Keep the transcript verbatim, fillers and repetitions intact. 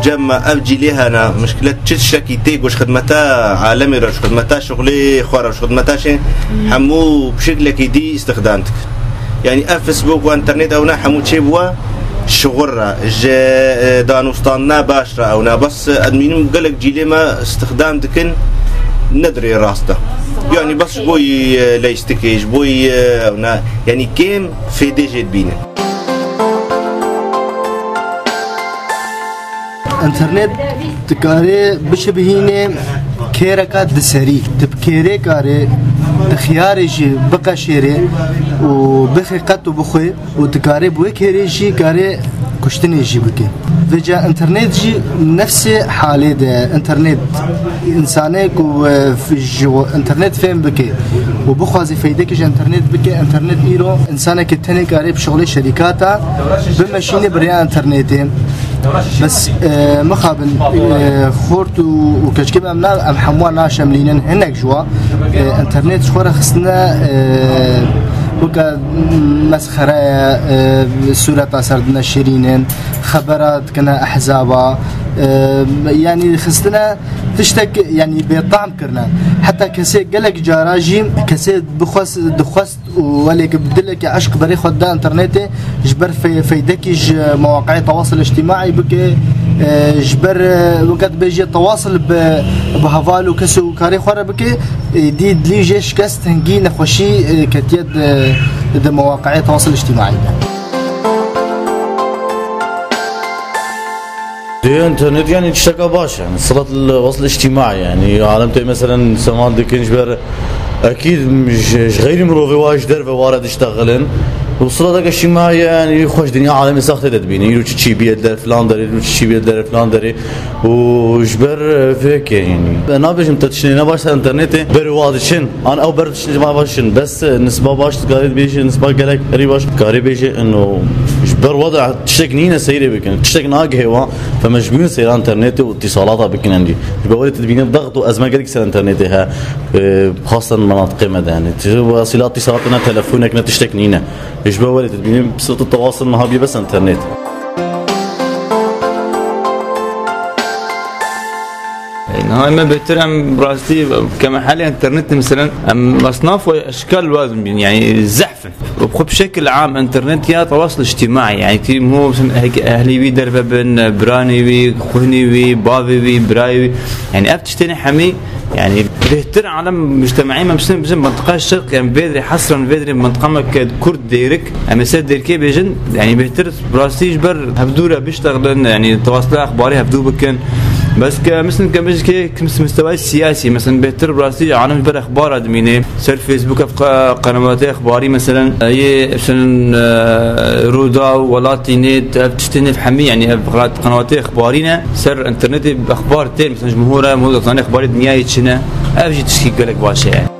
Cem me ev cîlê hene, mişkilet çi tiştekî tê ku ji xidmeta alemê re, ji xidmeta şixulê xwe re, ji xidmeta şê hemû bi şeklekî dî îstixdam dikin. Yanî ev Facebook û înternet ew ne hemû çê bûwe şixul re, ji, e, danûstandina baş re ew ne. Bes, e, ez dibînim gelek cîlê me îstixdam dikin, ne di rê rast de. Yanî bes ji bo yî, e, leyîstikê, ji bo yî, e, ew ne. Yanî kêm fêdê jê dibînin. Înternet dikare bişibihîne kêreka di serî. Tu bi kêrê kare, tu xiyarê jî biqeşêrê û bixê qet û bixwê û tu kare bi wê kêrê jî kare kuştinê jî bike. Vêca înternet jî nefsê halê de. Înternet, însanê ku, e, f-, ji înternet fêm bike û bixwaze feydekî ji înternet bike, înternet îro însanekî tenê kare bi şixulê şerîkata bimeşîne bi rêya înternetê. Bes, e, mixabin, e, xort û, û keçikê me em na, em hemû naşemlînin, hinek ji wa, e, înternet ji xwe re xistine, e, weke mesxere ye, e, sûreta ser dineşirînin, xebera dikine ehzaba, e, yanî xistine tiştek, yanî bêtam kirine. Heta kesê gelek cara jî kesê bixwest, dixwest û welê ki bi dilekî eşq berê xwe da înternetê, ji ber fe-, feydekî ji mewaqeyê tewasil îctîmaî bike, e, ji ber, e, weke dibêje tewasil bi, bi heval û kes û karê xwe re bike, e, dî dilî jê şikest, hingî nexweşî, e, ketiye di, di mewaqeyê tewasil îctîmaî de. Dê internet yani tişteka baş yani. Silet li wasıl içtimai yani. Alem tê meselen seman dikin ji ber ekîd ji, ji xeyrî mirovê wa ji derve ware diştexilin. Û sileteke içtimai yani xweş dinya alemê saxte de dibîne. Îro çi çî biye der filan derê, îro çi çî biye der filan derê. Û ji ber, e, vê yekê yani. Nabêjim te tiştê ne baş ser internetê. Berê wa diçin. An ew ber tiştê ma baş in. Bes, e, nisba baş dikarê dibêje, nisba gelek herî baş dikarê bêje. Ino ji ber wa de tiştek nîne seyre bikin. Tiştek nagihê wa. Fe mecbûr in seyra internetê û îtîsalata bikin endî. Ji ber welê tu dibîne dext û ezme gelek ser internetê he. E, xasen menatiqê me de yani. Tu wesîla îtîsalat ne telefonek ne tiştek nîne. Ji ber welê tu dibîne bi sirtu tewasil niha bîye bes internet. Niha me bêtir em rastî keme helê internetê, meselen, em esnaf û eşkal wazim bîn, yani zehf in. Xwe bi şekil am internet ya tewasil îctîmaî, yani tî mo, meselen, hek-, ehlî wî derve bin, biranê wî, xwînê wî, bavê wî, birayê wî, yani ev tiştê ne hemî, yani bêhtir alem mujtemaî me, meselen, bizim mintiqa şirq, yani vê dirê hesran vê dirê mintiqa me ke kurd dêrik, em ê ser dêrkê bêjin, yani bêhtir bi rastî ji ber hevdû re biştexilin, yani tewasila exbarî hevdû bikin. Bes ke, misin ke, mijikê kim mistewayê siyasî, misin bêhtir bi rastî alem ji ber exbara dimîne. Ser Facebook ev qa-, qenewatê exbarî, meselen, yê, misin, e, Rûdaw, Welatî Net, ev tiştê nêv hemî, yani ev qenewatê exbarî ne. Ser internetê exbar tên, misin ji mihû re, mihû dizane exbarê dinyayê çi ne. Ev jî tiştî gelek baş e.